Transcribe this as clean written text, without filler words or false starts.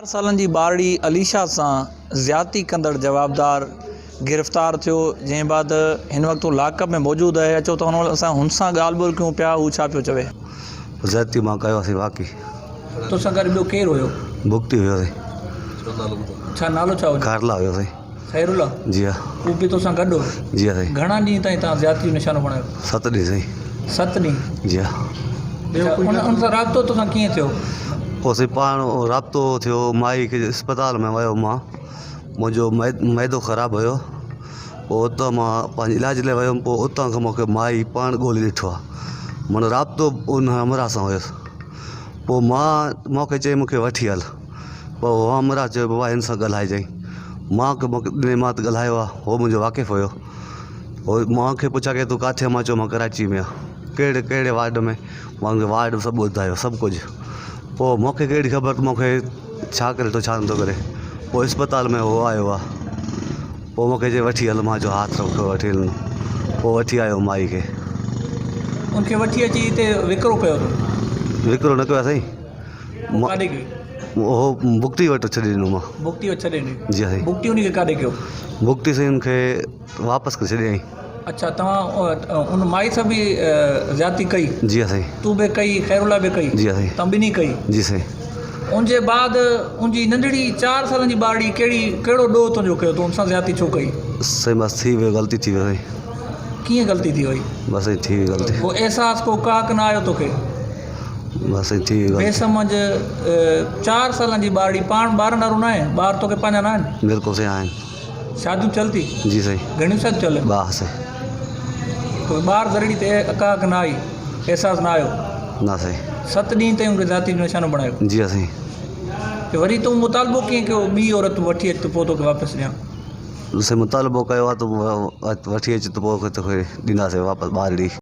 چار سالن جي ٻارڙي عليشا سان زيادتي ڪندڙ جوابدار گرفتار ٿيو جنهن بعد هن وقت هو لاڪ اپ ۾ موجود آهي اچو ته هن اسان هن سان ڳالهه ٻولهه ڪيون پيا هو ڇا پيو چوي. زيادتي مان ڪيو سائين واقعي. توسان گڏ ٻيو ڪير هيو؟ بگٽي هيو سائين. ڇا نالو ڇا هو؟ خير الله هيو سائين. خير الله؟ جي ها. هو به توسان گڏ هو؟ جي ها سائين. گهڻا ڏينهن تائين توهان زيادتي جو نشانو بڻايو؟ ست ڏينهن سائين. ست ڏينهن؟ جي ها. اڇا ان ان سان رابطو توسان ڪيئن ٿيو؟ پوء سائين پاڻ رابطو ٿيو مائي کي اسپتال ۾ ويو مان منهنجو معدو خراب هيو پوء اتان مان پنهنجي علاج لاء ويم پوء اتان کان مونکي مائي پاڻ ڳولي ڏٺو آهي معنيٰ رابطو ان همراهه سان هيس پوء مان مونکي چئي مونکي وٺي هل پوء هو همراهه چيو بابا هن سان ڳالهائجانء مان مان ته ڳالهايو آهي هو منهنجو واقف هيو هو مان کي پڇا ڪئي تون ڪاٿي آهين مان چيو مان ڪراچي ۾ آهيان ڪهڙي ڪهڙي وارڊ ۾ مان هن کي وارڊ سڀ ٻڌايو سڀ ڪجهه پوء مون کي ڪهڙي خبر ته مون کي ڇا ڪري ٿو ڇا نٿو ڪري پوء اسپتال ۾ هو آيو آهي پوء مون کي چئي وٺي هل مان چيو ها ته وٺي هلندم پوء وٺي آيو مائي کي. ان کي وٺي اچي هتي وڪرو ڪيو اٿو. وڪرو نه ڪيو آهي سائين. پوء ڪاڏي ڪيو؟ هو بگٽي وٽ ڇڏي ڏنو مان. بگٽي وٽ ڇڏي ڏني. جي سائين. بگٽي ان کي ڪاڏي ڪيو؟ بگٽي سائين ان کي واپس ڪري ڇڏيائين. اڇا توهان ان مائي سان به زيادتي ڪئي؟ جي سائين. تون به ڪئي خير الله به ڪئي؟ جي سائين. توهان ٻنهي ڪئي؟ جي سائين. ان جي بعد ان جي ننڍڙي چار سالن جي ٻارڙي ڪهڙي ڪهڙو ڏوهه تنهنجو ڪيو تو ان سان زيادتي ڇو ڪئي؟ سائين بس ٿي ويو غلطي ٿي وئي سائين. ڪيئن غلطي ٿي وئي؟ بس سائين ٿي وئي غلطي. ڪو احساس ڪو ڪاڪ نه آيو توکي؟ بس سائين ٿي وئي غلطي. بي سمجهه چار سالن جي ٻارڙي پاڻ ٻارن وارو ناهي ٻار توکي پنهنجا ناهن؟ بلڪل سائين آهن. شاديون ٿيل ٿي؟ جي سائين. گهڻيون شاديون ٿيل؟ ٻه سائين. توکي ٻار ذرڙي تي اڪاڪ نه آئي احساس نه آيو؟ نه سائين. ست ڏينهن تائين ان کي ذاتي جو نشانو بڻايو؟ جي ها سائين. ته وري تون مطالبو ڪيئن ڪيو ٻي عورت وٺي اچ ته پوء توکي واپس ڏيان؟ سائين مطالبو ڪيو آهي ته وٺي اچ ته پوء توکي ڏينداسين واپس ٻارڙي.